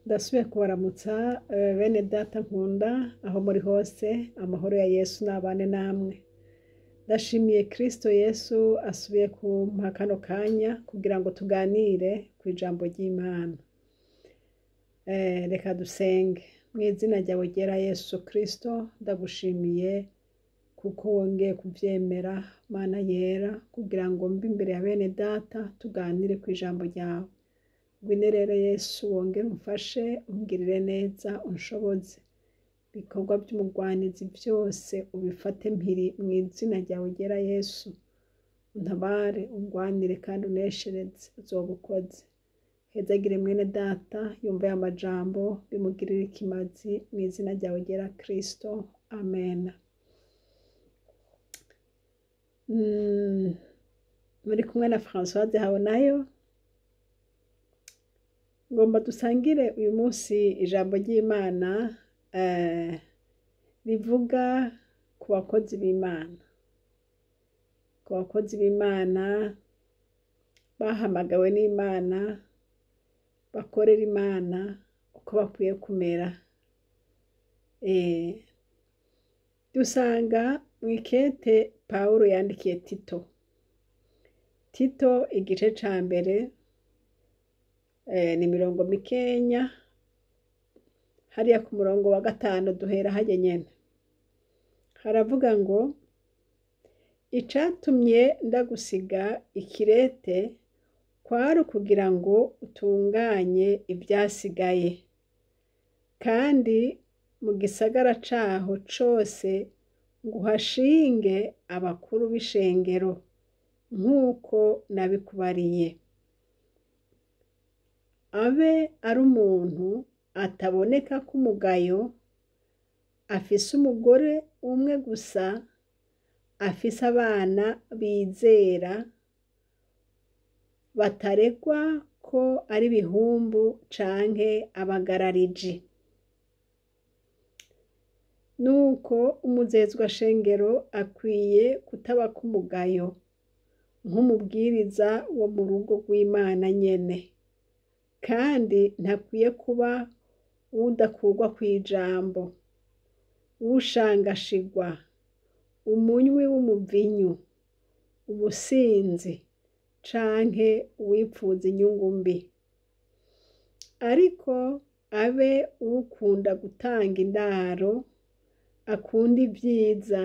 Ndasubiye kubaramutsa bene data nkunda aho muri hose, amahoro ya Yesu nabane namwe. Ndashimiye Kristo Yesu asubiye kumpa kano kanya kugira ngo tuganire ku ijambo ry'Imana. Reka dusenge. Mu izina ryawe ryera Yesu Kristo, ndagushimiye kuko wongeye kuvyemera Mana yera, kugira ngo mbe imbere ya bene data tuganire ku ijambo ryawe. Ngwino rero Yesu wongere umfashe, ungirire neza, unshoboze. Ibikorwa vy'umugwanizi vyose ubifate mpiri mu izina ryawe ryera Yesu. Untabare, ungwanire kandi uneshereze, uzoba ukoze. Hezagire mwene data yumva aya majambo, bimugirire ikimazi mu izina ryawe ryera Kristo. Amen. Muri kumwe na Françoise Habonayo. Ngomba dusangire uyu munsi ijambo ry'Imana rivuga ku bakozi b'Imana. Ku bakozi b'Imana bahamagawe n'Imana, bakorera Imana uko bakwiye kumera. Dusanga mw'ikete Pawulo yandikiye Tito. Tito igice ca mbere, ni mirongo mikenya, hariya ku murongo wa 5 duhera harya nyene. Haravuga ngo: icatumye ndagusiga ikirete kwari ukugira ngo utunganye ivyasigaye, kandi mu gisagara caho cose ngo uhashinge abakuru b'ishengero nk'uko nabikubariye. Abe ari umuntu ataboneka k'umugayo, afise umugore umwe gusa, afise abana bizera, bataregwa ko ari ibihumbu canke abagarariji. Nuko umuzezwa shengero akwiye kutaba k'umugayo, nk'umubwiriza wo mu rugo rw'Imana nyene, kandi ntakwiye kuba udakurwa kw'ijambo, ushangashigwa, umunywi w'umuvinyu, umusinzi canke uwipfuza inyungu mbi. Ariko abe uwukunda gutanga indaro, akunda ivyiza,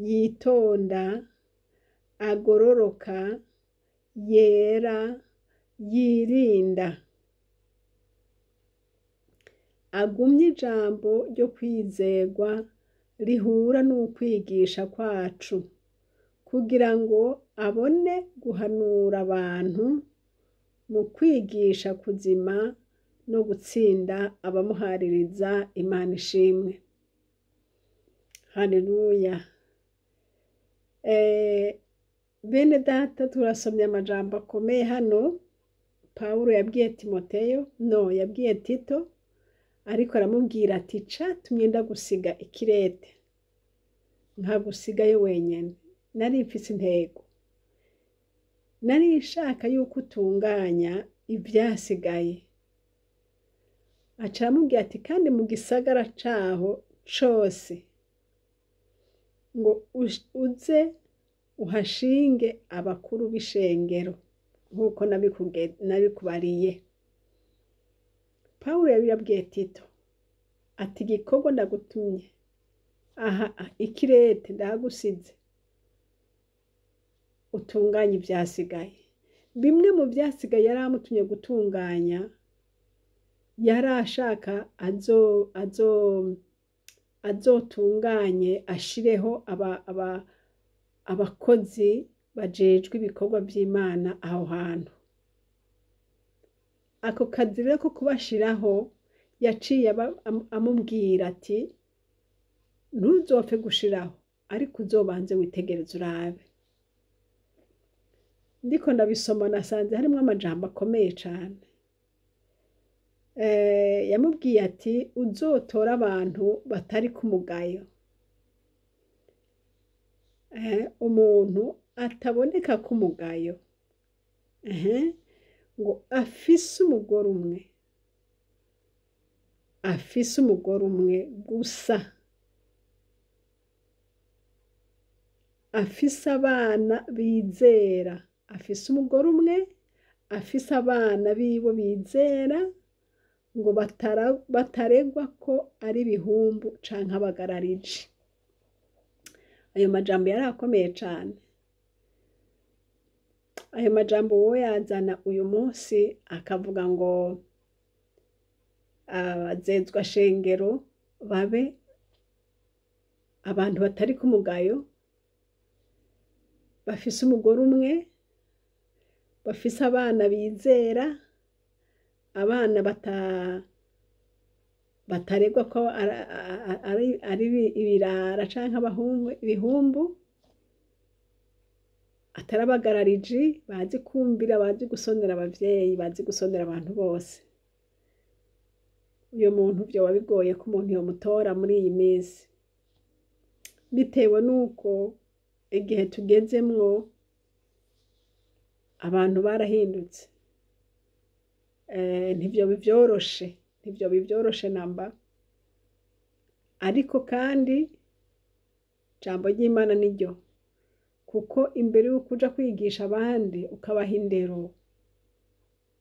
yitonda, agororoka, yera, yirinda. Agumye ijambo ryo kwizerwa rihura n'ukwigisha kwacu, kugira ngo abone guhanura abantu mu kwigisha kuzima no gutsinda abamuhaririza. Imana ishimwe. Haleluya. Bene data, turasomye amajambo akomeye hano Pawulo yabwiye Timoteyo, no yabwiye Tito, ariko aramubwira ati catumye ndagusiga ikirete nkagusigayo wenyene, nari mfise intego, nari nshaka yuko utunganya ivyasigaye. Aca aramubwira ati kandi mu gisagara caho cose ngo uze uhashinge abakuru b'ishengero nk'uko nabikubariye. Pawulo yabirabwiye Tito ati igikorwa ndagutumye aha ikirete ndahagusize, utunganye ivyasigaye. Bimwe mu vyasigaye yari amutumye gutunganya, yari ashaka azotunganye ashireho abakozi bajejwe ibikorwa vy'Imana aho hantu. Ako kazi rero ko kubashiraho yaciye amubwira ati ntuzopfe gushiraho, ariko uzobanze witegereze urabe. Ndiko ndabisoma nasanze harimwo amajambo akomeye cane. Yamubwiye ati uzotora abantu batari ku mugayo, umuntu ataboneka k'umugayo, ngo afise umugore umwe, afise umugore umwe gusa, afise abana bizera, afise umugore umwe, afise abana biwe bizera, ngo bataregwa ko ari ibihumbu canke abagarariji. Ayo majambo yari akomeye cane. Ayo majambo woyazana uyu munsi akavuga ngo abazezwa shengero babe abantu batari ku mugayo, bafise umugore umwe, bafise abana bizera, abana bataregwa ko ari ibirara canke ibihumbu, atari abagarariji, bazi kumvira, bazi gusonera abavyeyi, bazi gusonera abantu bose. Uyo muntu vyoba bigoye ko umuntu yomutora muri iyi minsi, bitewe n'uko igihe tugezemwo abantu barahindutse. Ntivyoba vyoroshe, ntivyoba vyoroshe namba. Ariko kandi ijambo ry'Imana niryo, kuko imbere y'uko uja kwigisha abandi ukabaha indero,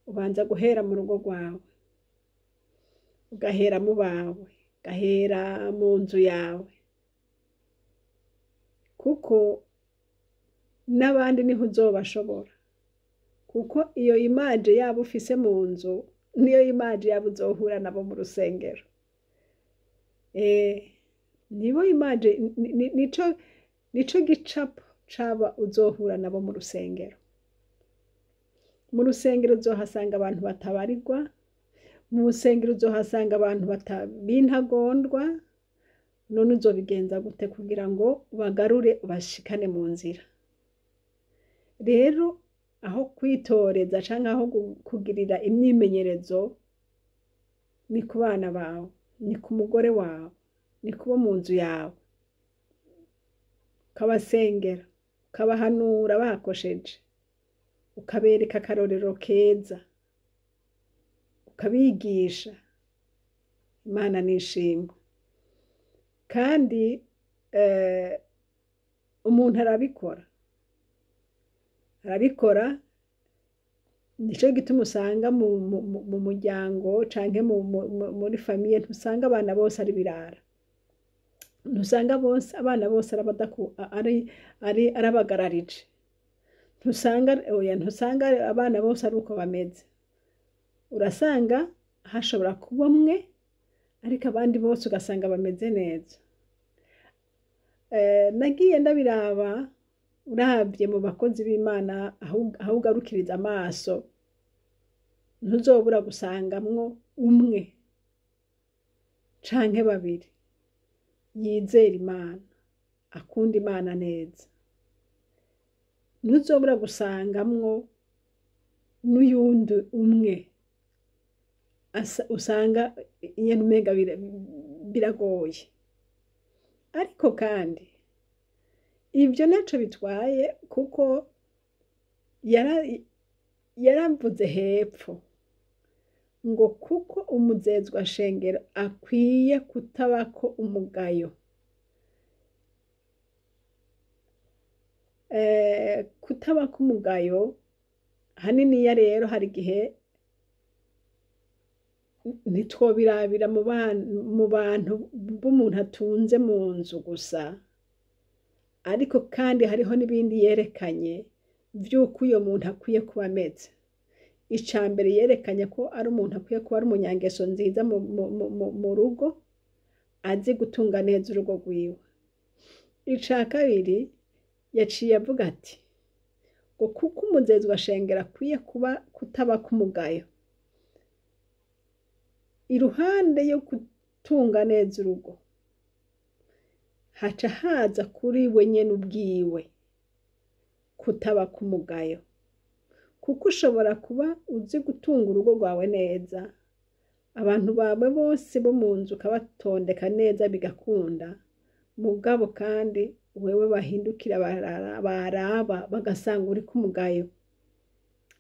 ubanza guhera mu rugo rwawe, ugahera mu bawe, ugahera mu nzu yawe, kuko n'abandi niho uzobashobora. Kuko iyo imaje yabo ufise mu nzu niyo imaje yabo uzohura nabo mu rusengero. Nibo imaje, nico gicapo caba uzohura nabo mu rusengero. Mu rusengero uzohasanga abantu batabarirwa, mu rusengero uzohasanga abantu b'intagondwa. None uzobigenza gute kugira ngo ubagarure ubashikane mu nzira? Rero aho kwitoreza canke aho kugirira imyimenyerezo ni ku bana bawe, ni ku mugore wawe, ni kubo mu nzu yawe. Ukabasengera, ukabahanura bakosheje, ukabereka akarorero keza, ukabigisha. Imana nishimwe. Kandi umuntu arabikora, arabikora. Nico gituma usanga mu muryango canke muri famiye ntusanga abana bose ari birara, ntusanga bose abana bose ari abagararije, ntusanga, oya, ntusanga abana bose ari uko bameze. Urasanga hashobora kuba umwe, ariko abandi bose ugasanga bameze neza. Nagiye ndabiraba, uravye mu bakozi b'Imana aho ugarukiriza amaso, ntuzobura gusangamwo umwe canke babiri yizera Imana, akunda Imana neza. Ntuzobura gusangamwo n'uyundi umwe usanga nyene umenga biragoye. Ariko kandi ivyo ntaco bitwaye, kuko yaravuze hepfo ngo kuko umuzezwa shengero akwiye kutabako umugayo. Kutabako umugayo haniniya rero hari igihe ntitwobirabira mu bantu b'umuntu atunze mu nzu gusa, ariko kandi hariho n'ibindi yerekanye vy'uko uyo muntu akwiye kuba ameze. Ica mbere yerekanye ko ari umuntu akwiye kuba ari umunyangeso nziza mu rugo, azi gutunga neza urugo rwiwe. Ica kabiri yaciye avuga ati ngo kuko umuzezwa shengero akwiye kuba kutabako umugayo. Iruhande yo gutunga neza urugo, haca haza kuri we nyene ubwiwe kutabako umugayo. Kuko ushobora kuba uzi gutunga urugo rwawe neza, abantu bawe bose bo mu nzu ukabatondeka neza bigakunda, mugabo kandi wewe bahindukira baraba bagasanga uri kumugayo.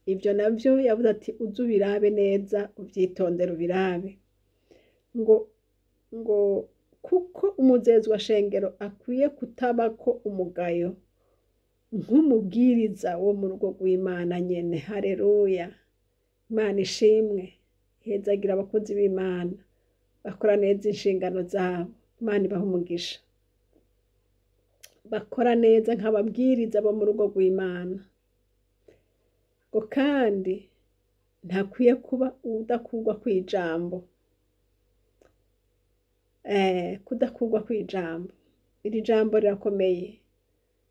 Ivyo navyo yavuze ati uze ubirabe neza, uvyitondere ubirabe. Ngo kuko umuzezwa shengero akwiye kutabako umugayo nk'umubwiriza wo mu rugo rw'Imana nyene. Haleluya, Imana ishimwe, hezagira abakozi b'Imana bakora neza inshingano zabo. Imana ibaha umugisha, bakora neza nk'ababwiriza bo mu rugo rw'Imana. Ngo kandi ntakwiye kuba udakurwa kw'ijambo, kudakurwa kw'ijambo. Iri jambo rirakomeye.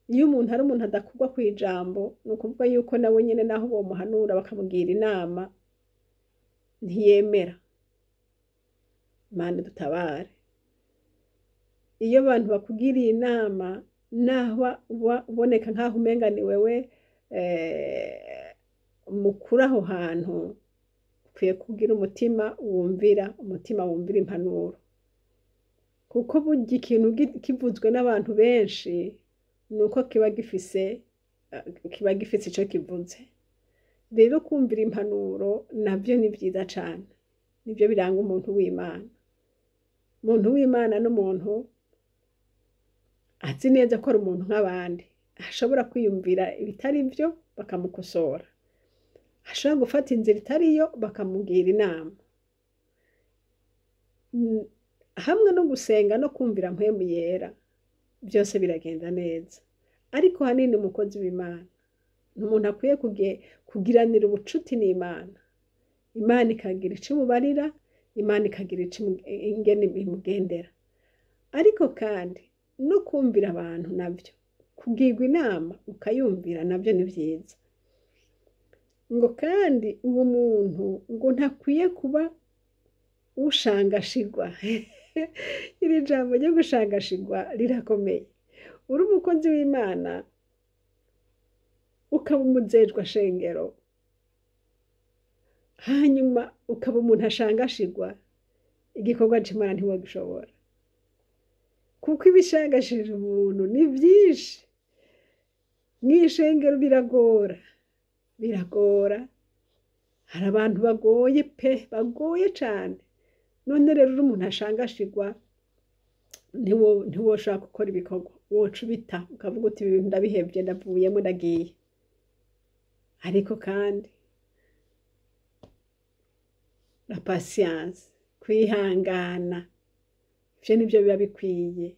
Iyo umuntu ari umuntu adakurwa kw'ijambo, ni ukuvuga yuko nawe nyene naho bomuhanura bakamugira inama ntiyemera. Imana dutabare. Iyo abantu bakugiriye inama, naho uba uboneka nk'aho umenga ni wewe mukuru aho hantu, ukwiye kugira umutima wumvira, umutima wumvira impanuro. Kuko burya ikintu kivuzwe n'abantu benshi nuko kiba gifise ico kivuze. Rero kumvira impanuro navyo ni vyiza cane, nivyo biranga umuntu w'Imana. Umuntu w'Imana n'umuntu azi neza ko ari umuntu nk'abandi, ashobora kwiyumvira ibitari vyo bakamukosora, ashobora gufata inzira itariyo bakamugira inama. Hamwe no gusenga no kumvira mpwemu yera, byose biragenda neza. Ariko hanini umukozi w'Imana ni umuntu akwiye kugiranira ubucuti n'Imana. Imana ikagira ico imubarira, Imana ikagira ico ingene imugendera. Ariko kandi no kumvira abantu navyo, kugirwa inama ukayumvira navyo ni vyiza. Ngo kandi uwo muntu ngo ntakwiye kuba ushangashigwa. Iri jambo ryo gushangashigwa rirakomeye. Uri umukozi w'Imana ukaba umuzejwa shengero, hanyuma ukaba umuntu ashangashigwa, igikorwa c'Imana ntiwogishobora. Kuko ibishangashije umuntu ni vyinshi. Mw'ishengero biragora, biragora. Hari abantu bagoye pe, bagoye cane. None rero uri umuntu ashangashigwa, ntiwoshobora gukora ibikorwa, woca ubita ukavuga uti ibi bintu ndabihevye, ndavuyemo, ndagiye. Ariko kandi la patience, kwihangana, ivyo nivyo biba bikwiye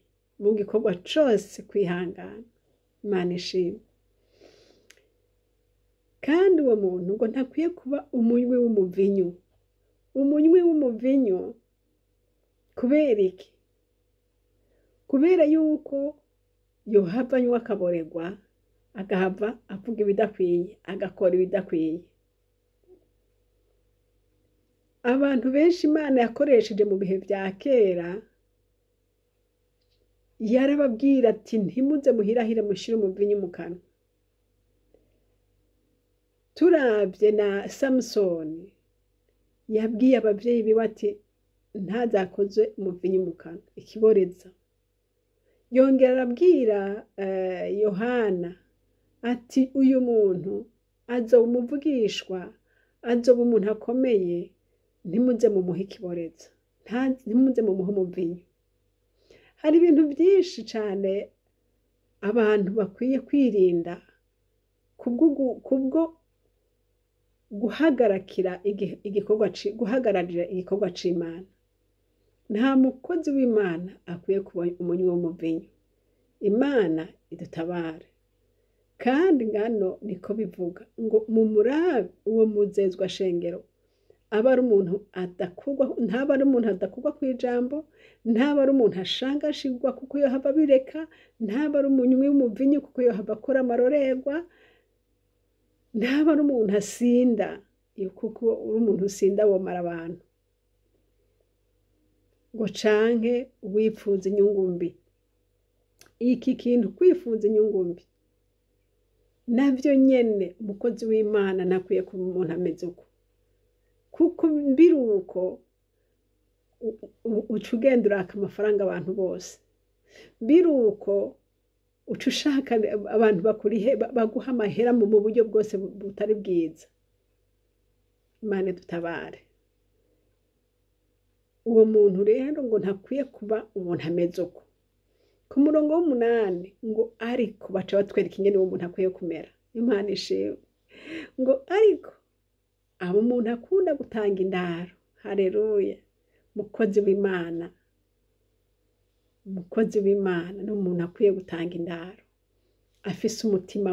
mu gikorwa cose, kwihangana. Imana ishimwe. Kandi uwo muntu ngo ntakwiye kuba umunywi w'umuvinyu. Umunywi w'umuvinyu kubera iki? Kubera yuko yohava anywa akaborerwa, agahava avuga ibidakwiye, agakora ibidakwiye. Abantu benshi Imana yakoresheje mu bihe vya kera, yarababwira ati ntimuze muhirahire mushire umuvinyu mu kanwa. Turavye na Samusoni yabwiye abavyeyi biwe ati ntazakoze umuvinyu mu kanwa, ikiboreza. Yongera arabwira Yohana ati uyu muntu azoba umuvugishwa, azoba umuntu akomeye, ntimuze mumuhe ikiboreza, ntimuze mumuhe umuvinyu. Hari ibintu byinshi cane abantu bakwiye kwirinda kubwo guhagararira igikorwa c'Imana. Nta mukozi w'Imana akwiye kuba umunywi w'umuvinyu. Imana idutabare. Kandi ngano niko bivuga ngo mumurabe uwo muzezwa shengero, aba ari umuntu adakurwa, ntaba ari umuntu adakurwa kw'ijambo, ntaba ari umuntu ashangashigwa kuko yohava bireka, ntaba ari umunywi w'umuvinyu kuko yohava akora amarorerwa, ntaba ari umuntu asinda kuko uri umuntu usinda womara abantu, ngo canke wipfuza inyungu mbi. Iki kintu kwifuza inyungu mbi navyo nyene umukozi w'Imana ntakwiye kuba umuntu ameze uko, kuko mbiruko uca ugenda uraka amafaranga abantu bose, mbiruko uca ushaka abantu bakurihe baguha amahera mu buryo bwose butari bwiza. Imana dutabare. Uwo muntu rero ngo ntakwiye kuba umuntu ameze uko. Ku murongo w'umunani ngo ariko baca batwereka ingene uwo muntu akwiye kumera. Imana ishimwe. Ngo ariko aba umuntu akunda gutanga indaro. Haleluya. Mukozi w'Imana. Umukozi w'Imana ni umuntu akwiye gutanga indaro. Afise umutima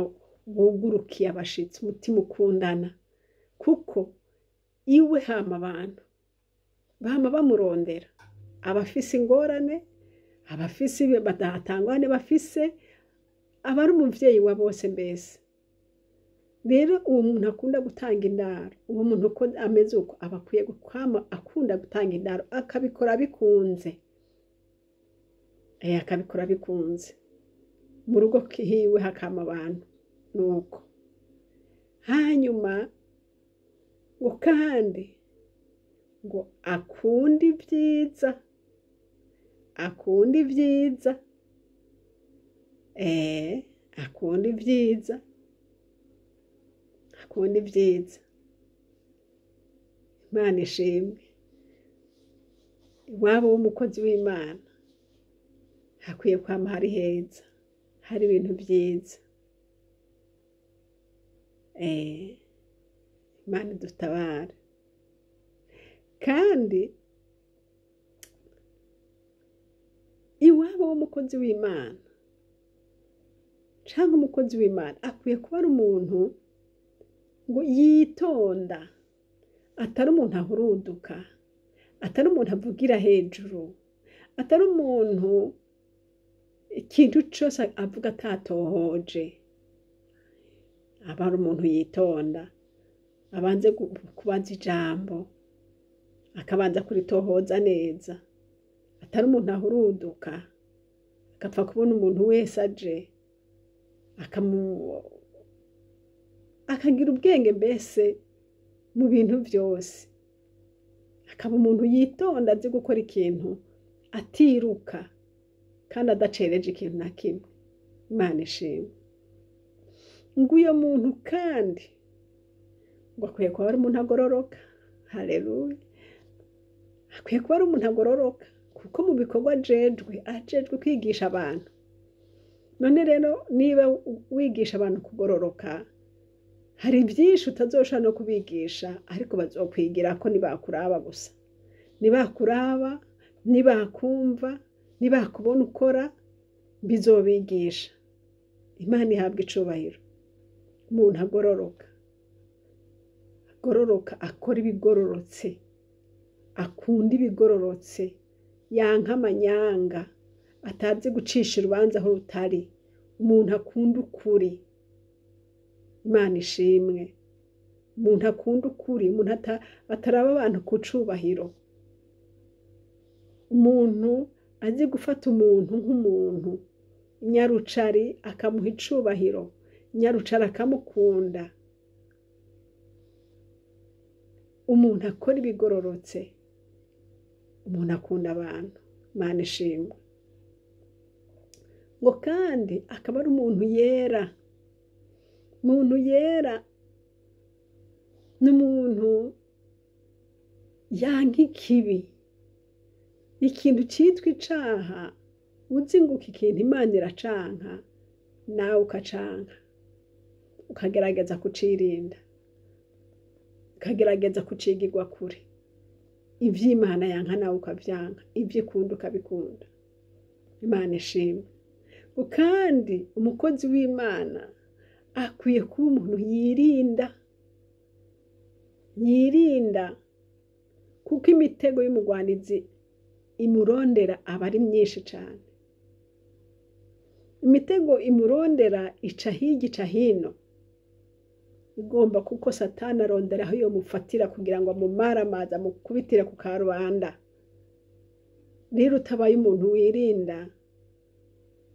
wugurukiye abashitsi, umutima ukundana. Kuko iwe hama abantu bama bamurondera. Abafise ingorane, abafise badatangwane bafise, aba ari umuvyeyi wa bose mbese. Rero uwo muntu akunda gutanga indaro, uwo muntu uko ameze uko aba akwiye kwama akunda gutanga indaro, akabikora bikunze. Akabikora bikunze. Mu rugo hiwe hakama abantu nuko. Hanyuma ngo kandi ngo akunda ibyiza, akunda ibyiza, akunda ibyiza, akunda ibyiza. Imana ishimwe. Iwabo w'umukozi w'Imana hakwiye kwama hari heza, hari ibintu vyiza. Imana idutabare. Kandi iwabo w'umukozi w'Imana canke umukozi w'Imana akwiye kuba ari umuntu ngo yitonda, atari umuntu ahuruduka, atari umuntu avugira hejuru, atari umuntu ikintu cose avuga atatohoje. Aba ari umuntu yitonda, abanze kubaza ijambo, akabanza kuritohoza neza, atari umuntu ahuruduka, agapfa kubona umuntu wese aje, akagira ubwenge mbese mu bintu vyose. Akaba umuntu yitonda, azi gukora ikintu atiruka kandi adacereje ikintu na kimwe. Imana ishimwe. Ngo uyo muntu kandi ngo akwiye kuba ari umuntu agororoka. Haleluya. Akwiye kuba ari umuntu agororoka, kuko mu bikorwa ajejwe kwigisha abantu. None rero niba wigisha abantu kugororoka, hari byinshi utazoshobora no kubigisha, ariko bazokwigira ko nibakuraba gusa. Nibakuraba, nibakumva, nibakubona ukora, bizobigisha. Imana ihabwa icubahiro. Umuntu agororoka, agororoka, akora ibigororotse, akunda ibigororotse, yanka amanyanga, atazi gucisha urubanza aho rutari. Umuntu akunda ukuri. Imana ishimwe. Umuntu akunda ukuri, umuntu ataraba abantu ku cubahiro. Umuntu azi gufata umuntu nk'umuntu, nyarucari akamuha icubahiro, nyarucari akamukunda. Umuntu akora ibigororotse, umuntu akunda abantu. Imana ishimwe. Ngo kandi akaba ari umuntu yera. Umuntu yera ni umuntu yanka ikibi. Ikintu citwa icaha, uzi ngo iki kintu Imana iracanka, nawe ukacanka, ukagerageza kucirinda, ukagerageza kucigirwa kure. Ivy'Imana yanka nawe ukavyanka, ivyo ikunda ukabikunda. Imana ishimwe. Kandi umukozi w'Imana akwiye kuba umuntu yirinda, yirinda, kuko imitego y'umugwanizi imurondera aba ari myinshi cane. Imitego imurondera ica hirya ica hino, igomba, kuko Satani arondera aho yomufatira kugira ngo amumaramaze, amukubitire ku karubanda. Rero utabaye umuntu wirinda,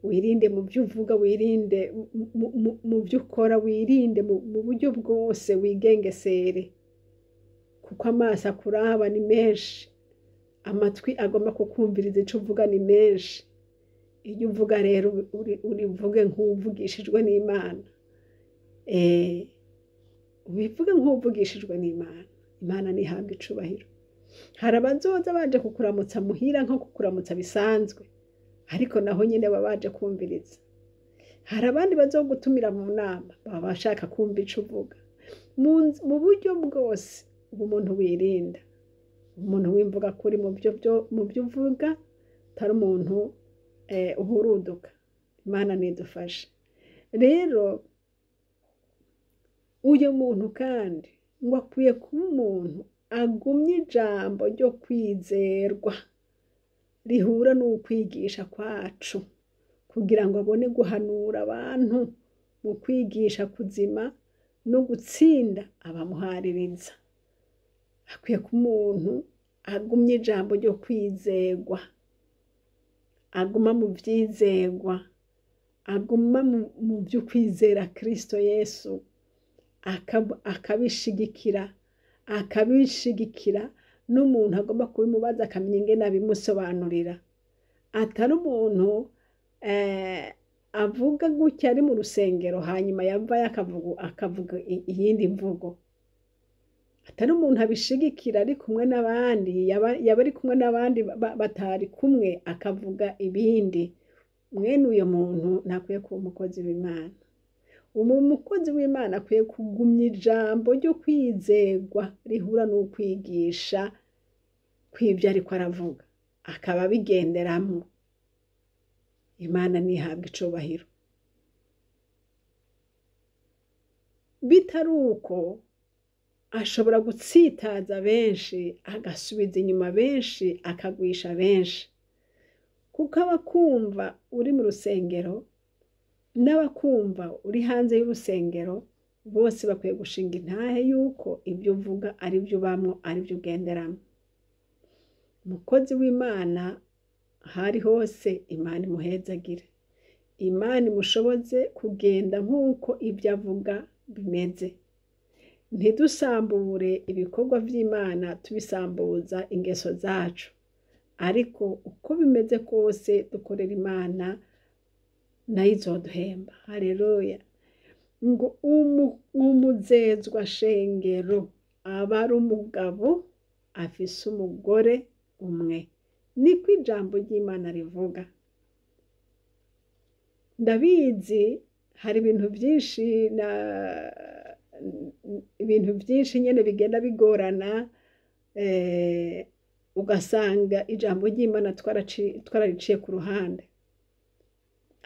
wirinde mu byo uvuga, wirinde mu byo ukora, wirinde mu buryo bwose, wigengesere, kuko amaso akuraba ni menshi, amatwi agomba kukumviriza ico uvuga ni menshi. Iyo uvuga rero urivuge nk'uwuvugishijwe n'Imana. Ubivuge nk'uwuvugishijwe n'Imana. Imana ntihabwe icubahiro. Hari abazoza baje kukuramutsa muhira nko kukuramutsa bisanzwe, ariko naho nyine baba baje kumviriza. Hari abandi bazogutumira mu nama, baba bashaka kumva ico uvuga. Mu buryo bwose uba umuntu wirinda, umuntu w'imvuga kuri mu byo uvuga, atari umuntu uhuruduka. Imana nidufashe. Rero uyu muntu kandi ngo akwiye kuba umuntu agumye ijambo ryo kwizerwa rihura n'ukwigisha kwacu, kugira ngo abone guhanura abantu mu kwigisha kuzima no gutsinda abamuhaririza. Akwiye kuba umuntu agumye ijambo ryo kwizerwa, aguma mu vyizerwa, aguma mu vy'ukwizera Kristo Yesu, akabishigikira n'umuntu agomba kubimubaza akamenya ingene abimusobanurira. Atari umuntu avuga gutya ari mu rusengero hanyuma yavayo akavuga iyindi mvugo. Atari umuntu abishigikira ari kumwe n'abandi, yaba ari kumwe n'abandi batari kumwe akavuga ibindi. Mwene uyo muntu ntakwiye kuba umukozi w'Imana. Umukozi w'Imana akwiye kugumya ijambo ryo kwizerwa rihura n'ukwigisha kw'ivyo ariko aravuga, akaba abigenderamwo. Imana ntihabwe icubahiro. Bitari uko ashobora gutsitaza benshi, agasubiza inyuma benshi, akagwisha benshi. Kuko abakumva uri mu rusengero n'abakumva uri hanze y'urusengero bose bakwiye gushinga intahe yuko ibyo uvuga ari byo ubamwo, ari byo ugenderamo. Umukozi w'Imana ahari hose, Imana imuhezagire, Imana imushoboze kugenda nk'uko ibyo avuga bimeze. Ntidusambure ibikorwa vy'Imana tubisambuza ingeso zacu, ariko uko bimeze kose dukorera Imana nayo izoduhemba. Haleluya. Ngo umuzezwa shengero aba ari umugabo afise umugore umwe, niko ijambo ry'Imana rivuga. Ndabizi hari ibintu byinshi na ibintu byinshi nyene bigenda bigorana, ugasanga ijambo ry'Imana twarariciye ku ruhande.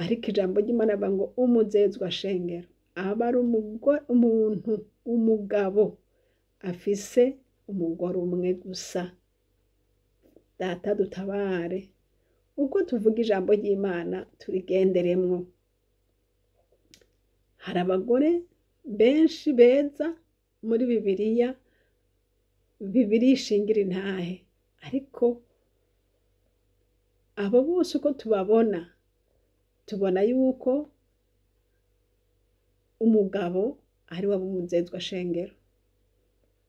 Ariko ijambo ry'Imana rivuga ngo umuzezwa shengero aba ari umuntu umugabo afise umugore umwe gusa. Data dutabare, uko tuvuga ijambo ry'Imana turigenderemwo. Hari abagore benshi beza muri Bibiliya, Bibiliya ishingira intahe, ariko abo bose uko tubabona, tubona yuko umugabo ari we umuzezwa shengero.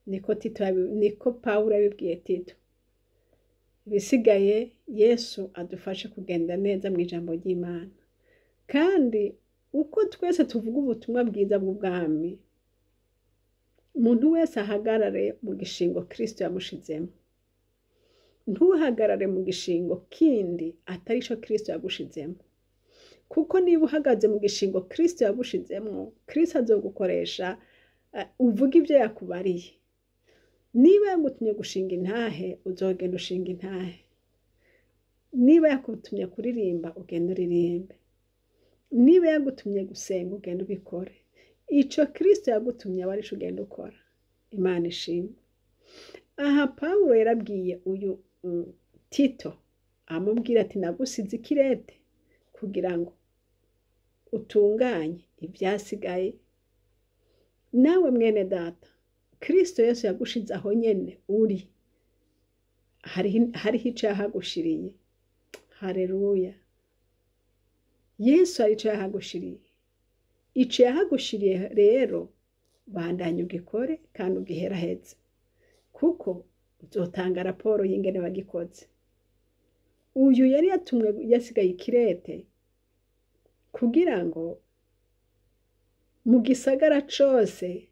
Niko Pawulo yabibwiye Tito. Ibisigaye Yesu adufashe kugenda neza mu ijambo ry'Imana. Kandi uko twese tuvuga ubutumwa bwiza bw'ubwami, umuntu wese ahagarare mu gishingo Kristo yamushizemo. Ntuhagarare mu gishingo kindi atari ico Kristo yagushizemo. Kuko niba uhagaze mu gishingo Kristo yagushizemo, Kristo azogukoresha uvuga ibyo yakubariye. Niba yagutumye gushinga intahe, uzogenda ushinga intahe. Niba yagutumye kuririmba, ugenda uririmbe. Niba yagutumye gusenga, ugenda ubikore. Ico Kristo yagutumye aba arico ugenda ukora. Imana ishimwe. Aha Pawulo yarabwiye uyu Tito, amubwira ati nagusize ikirete kugira ngo utunganye ibyasigaye. Nawe mwene data, Kristo Yesu yagushize aho nyene uri, hariho ico yahagushiriye. Haleluya. Yesu hari ico yahagushiriye. Ico yahagushiriye rero bandanye ugikore kandi ugiheraheze, kuko uzotanga raporo y'ingene wagikoze. Uyu yari yatumwe, yasigaye ikirete kugira ngo mu gisagara cose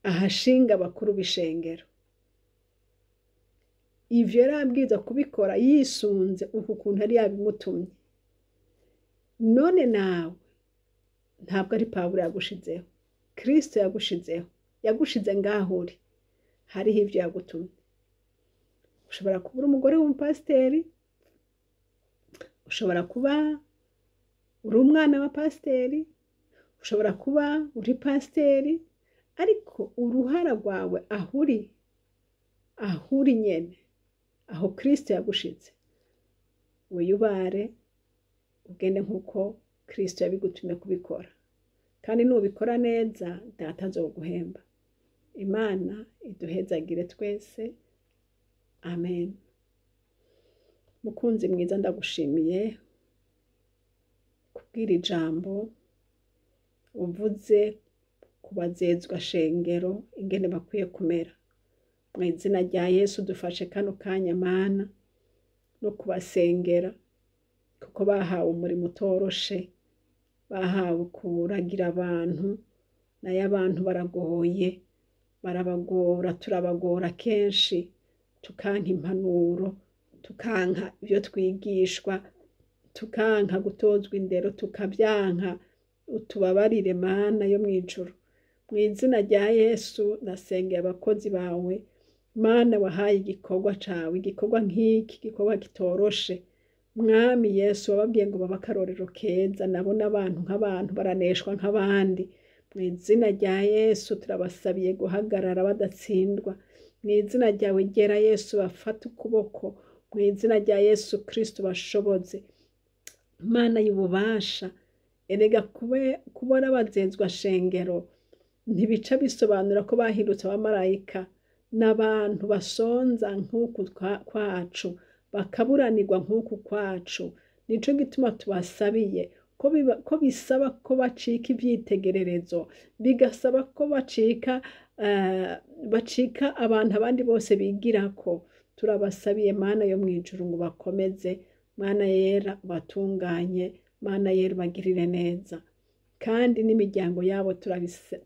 ahashinga abakuru b'ishengero. Ivyo yarabwirizwa kubikora yisunze uku kuntu yari yabimutumye. None nawe ntabwo ari Pawulo yagushizeho, Kristo yagushizeho, yagushize ngaho uri, hariho ivyo yagutumye. Ushobora kuba uri umugore w'umupasiteri, ushobora kuba uri umwana wa pasiteri, ushobora kuba uri pasiteri, ariko uruhara rwawe aho uri nyene, aho Kristo yagushize, wiyubare ugende nk'uko Kristo yabigutumye kubikora. Kandi nubikora neza Data azoguhemba. Imana iduhezagire twese, amen. Mukunzi mwiza, ndagushimiye kubwira ijambo uvuze ku bazezwa shengero ingene bakwiye kumera. Mu izina rya Yesu dufashe kano kanya Mana no kubasengera, kuko bahawe umurimo utoroshe, bahawe kuragira abantu, nayo abantu baragoye, barabagora, turabagora kenshi, tukanka impanuro, tukanka ibyo twigishwa, tukanka gutozwa indero, tukabyanka. Utubabarire Mana yo mw'ijuru. Mu izina rya Yesu ndasengeye abakozi bawe Mana, wahaye igikorwa cawe, igikorwa nk'iki, igikorwa kitoroshe. Mwami Yesu, wababwiye ngo babe akarorero keza, nabo n'abantu nk'abantu, baraneshwa nk'abandi. Mu izina rya Yesu turabasabiye guhagarara badatsindwa. Mu izina ryawe ryera Yesu bafate ukuboko, mu izina rya Yesu Kristo bashoboze. Mana y'ububasha, erega kubona abazezwa shengero ntibica bisobanura ko bahindutse abamarayika, n'abantu basonza nk'uku kwacu, bakaburanirwa nk'uku kwacu. Nico gituma tubasabiye ko bisaba ko bacika ivyitegererezo, bigasaba ko bacika abantu abandi bose bigirako. Turabasabiye Mana yo mw'ijuru ngo bakomeze, Mana yera batunganye, Mana yera bagirire neza. Kandi n'imiryango yabo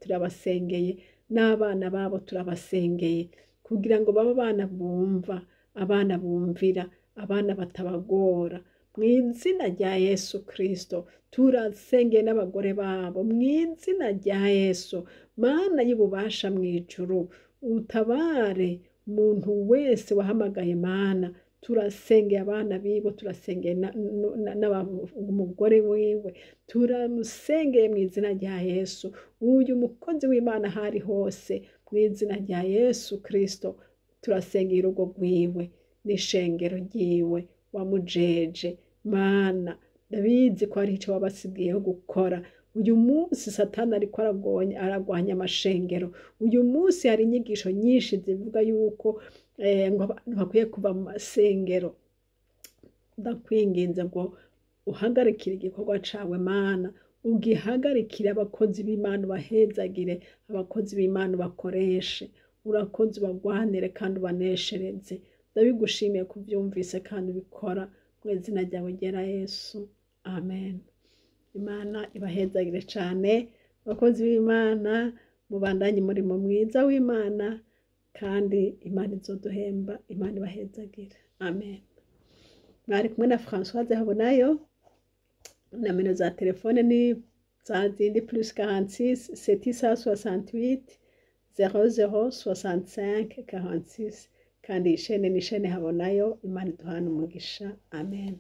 turabasengeye, n'abana babo turabasengeye, kugira ngo babe abana bumva, abana bumvira, abana batabagora. Mu izina rya Yesu Kristo turasengeye n'abagore babo, mu izina rya Yesu. Mana y'ububasha mw'ijuru, utabare umuntu wese wahamagaye Mana. Turasengeye abana bibo, turasengeye n'umugore wiwe, turamusengeye mu izina rya Yesu. Uyu mukozi w'Imana ahari hose, mu izina rya Yesu Kristo turasengeye urugo rwiwe n'ishengero ryiwe wamujeje. Mana, ndabizi ko hari ico wabasigiyeho gukora. Uyu munsi Satani ariko aragwanya amashengero. Uyu munsi hari inyigisho nyinshi zivuga yuko ngo abantu bakwiye kuva mu masengero. Ndakwinginze ngo uhagarikire igikorwa cawe Mana, ugihagarikire abakozi b'Imana, ubahezagire, abakozi b'Imana bakoreshe, urakoze, ubagwanire kandi ubaneshereze. Ndabigushimiye kuvyumvise kandi ubikora mu izina ryawe ryera Yesu, amen. Imana ibahezagire cane abakozi b'Imana, mubandanye umurimo mwiza w'Imana, kandi Imana izoduhemba. Imana ibahezagire, amen. Mwari kumwe na Françoise Habonayo. Nomero za telefone ni za zindi +46 768 00 65 46. Kandi iyi shene ni shene Habonayo. Imana iduhane umugisha, amen.